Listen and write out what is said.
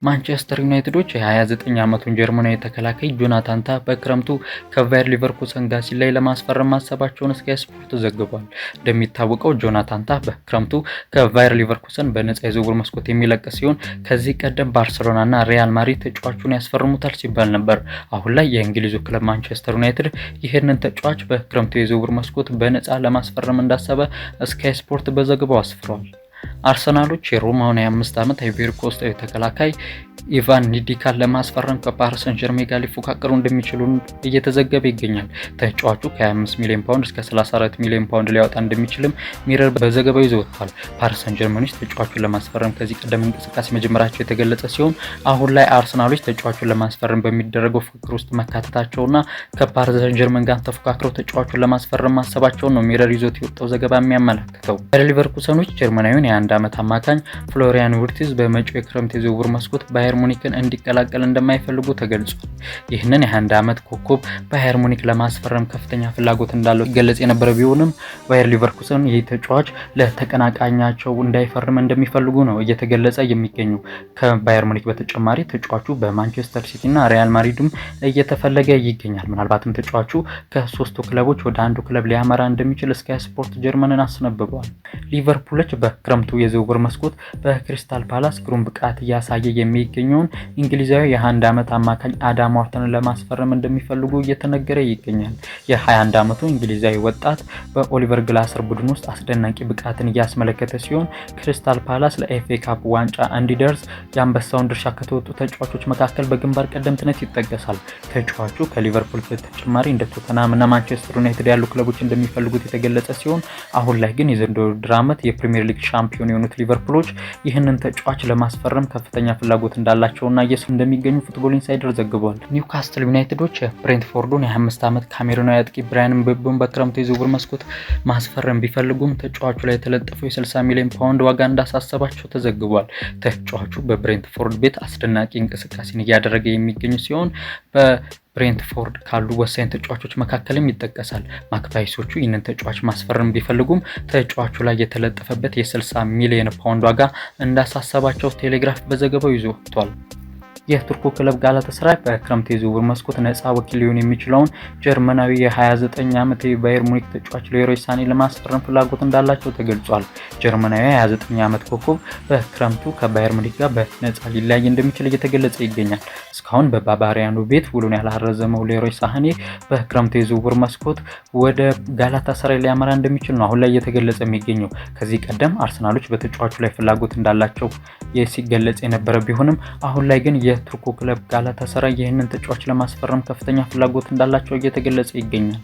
ማንቸስተር ዩናይትዶች የ29 ዓመቱን ጀርመናዊ ተከላካይ ጆናታን ታህ በክረምቱ ከባየር ሊቨርኩሰን ጋር ሲለይ ለማስፈረም ማሰባቸውን ስካይ ስፖርት ዘግቧል። እንደሚታወቀው ጆናታን ታህ በክረምቱ ከባየር ሊቨርኩሰን በነጻ የዝውውር መስኮት የሚለቅ ሲሆን፣ ከዚህ ቀደም ባርሰሎናና ሪያል ማድሪድ ተጫዋቹን ያስፈርሙታል ሲባል ነበር። አሁን ላይ የእንግሊዙ ክለብ ማንቸስተር ዩናይትድ ይህንን ተጫዋች በክረምቱ የዝውውር መስኮት በነጻ ለማስፈረም እንዳሰበ ስካይ ስፖርት በዘገባው አስፍሯል። አርሰናሎች የሮማውን የ25 ዓመት አይቮሪ ኮስታዊ ተከላካይ ኢቫን ንዲካን ለማስፈረም ከፓሪስ ሰን ዠርሜን ጋር ሊፎካከሩ እንደሚችሉ እየተዘገበ ይገኛል። ተጫዋቹ ከ25 ሚሊዮን ፓውንድ እስከ 34 ሚሊዮን ፓውንድ ሊያወጣ እንደሚችልም ሚረር በዘገባው ይዞ ወጥቷል። ፓሪስ ሰን ዠርሜኖች ተጫዋቹን ለማስፈረም ከዚህ ቀደም እንቅስቃሴ መጀመራቸው የተገለጸ ሲሆን፣ አሁን ላይ አርሰናሎች ተጫዋቹን ለማስፈረም በሚደረገው ፉክክር ውስጥ መካተታቸውና ከፓሪስ ሰን ዠርሜን ጋር ተፎካክረው ተጫዋቹን ለማስፈረም ማሰባቸውን ነው ሚረር ይዞት የወጣው ዘገባ የሚያመላክተው። ባየር ሊቨርኩሰኖች ጀርመናዊውን የ21 ዓመት አማካኝ ፍሎሪያን ዊርትዝ በመጪው የክረምት የዝውውር መስኮት ባየር ሙኒክን እንዲቀላቀል እንደማይፈልጉ ተገልጿል። ይህንን የ21 ዓመት ኮከብ ባየር ሙኒክ ለማስፈረም ከፍተኛ ፍላጎት እንዳለው ይገለጽ የነበረ ቢሆንም፣ ባየር ሊቨርኩሰን ይህ ተጫዋች ለተቀናቃኛቸው እንዳይፈርም እንደሚፈልጉ ነው እየተገለጸ የሚገኙ። ከባየር ሙኒክ በተጨማሪ ተጫዋቹ በማንቸስተር ሲቲ እና ሪያል ማድሪድም እየተፈለገ ይገኛል። ምናልባትም ተጫዋቹ ከሶስቱ ክለቦች ወደ አንዱ ክለብ ሊያመራ እንደሚችል ስካይ ስፖርት ጀርመንን አስነብቧል። ሊቨርፑሎች በክረምቱ የዝውውር መስኮት በክሪስታል ፓላስ ግሩም ብቃት እያሳየ የሚገኘውን እንግሊዛዊ የ21 ዓመት አማካኝ አዳም ዋርተንን ለማስፈረም እንደሚፈልጉ እየተነገረ ይገኛል። የ21 ዓመቱ እንግሊዛዊ ወጣት በኦሊቨር ግላሰር ቡድን ውስጥ አስደናቂ ብቃትን እያስመለከተ ሲሆን፣ ክሪስታል ፓላስ ለኤፍኤ ካፕ ዋንጫ እንዲደርስ የአንበሳውን ድርሻ ከተወጡ ተጫዋቾች መካከል በግንባር ቀደምትነት ይጠቀሳል። ተጫዋቹ ከሊቨርፑል በተጨማሪ እንደ ቶተንሃም እና ማንቸስተር ዩናይትድ ያሉ ክለቦች እንደሚፈልጉት የተገለጸ ሲሆን፣ አሁን ላይ ግን የዘንድሮ ውድድር ዓመት የፕሪሚየር ሊግ ሻምፒዮን የሆኑት ሊቨርፑሎች ይህንን ተጫዋች ለማስፈረም ከፍተኛ ፍላጎት እንዳላቸውና እየሰሩ እንደሚገኙ ፉትቦል ኢንሳይደር ዘግቧል። ኒውካስትል ዩናይትዶች ብሬንትፎርዱን የ25 ዓመት ካሜሩናዊ አጥቂ ብራያን ምቤሞን በክረምቱ የዝውውር መስኮት ማስፈረም ቢፈልጉም፣ ተጫዋቹ ላይ የተለጠፈው የ60 ሚሊዮን ፓውንድ ዋጋ እንዳሳሰባቸው ተዘግቧል። ተጫዋቹ በብሬንትፎርድ ቤት አስደናቂ እንቅስቃሴን እያደረገ የሚገኙ ሲሆን፣ በብሬንትፎርድ ካሉ ወሳኝ ተጫዋቾች መካከልም ይጠቀሳል። ማግፓይሶቹ ይህንን ተጫዋች ማስፈረም ቢፈልጉም፣ ተጫዋቹ ላይ የተለጠፈበት የ60 ሚሊዮን ፓውንድ ዋጋ እንዳሳሰባቸው ቴሌግራፍ በዘገባው ይዞ ወጥቷል። የቱርኩ ክለብ ጋላታሳራይ በክረምት የዝውውር መስኮት ነፃ ወኪል ሊሆን የሚችለውን ጀርመናዊ የ29 ዓመት የባየር ሙኒክ ተጫዋች ሌሮይ ሳኔ ለማስፈረም ፍላጎት እንዳላቸው ተገልጿል። ጀርመናዊ የ29 ዓመት ኮከብ በክረምቱ ከባየር ሙኒክ ጋር በነፃ ሊለያይ እንደሚችል እየተገለጸ ይገኛል። እስካሁን በባቫሪያኑ ቤት ውሉን ያላረዘመው ሌሮይ ሳኔ በክረምቱ የዝውውር መስኮት ወደ ጋላታሳራይ ሊያመራ እንደሚችል ነው አሁን ላይ እየተገለጸ የሚገኘው። ከዚህ ቀደም አርሰናሎች በተጫዋቹ ላይ ፍላጎት እንዳላቸው ሲገለጽ የነበረ ቢሆንም፣ አሁን ላይ ግን የቱርኩ ክለብ ጋላታሳራይ ይህንን ተጫዋች ለማስፈረም ከፍተኛ ፍላጎት እንዳላቸው እየተገለጸ ይገኛል።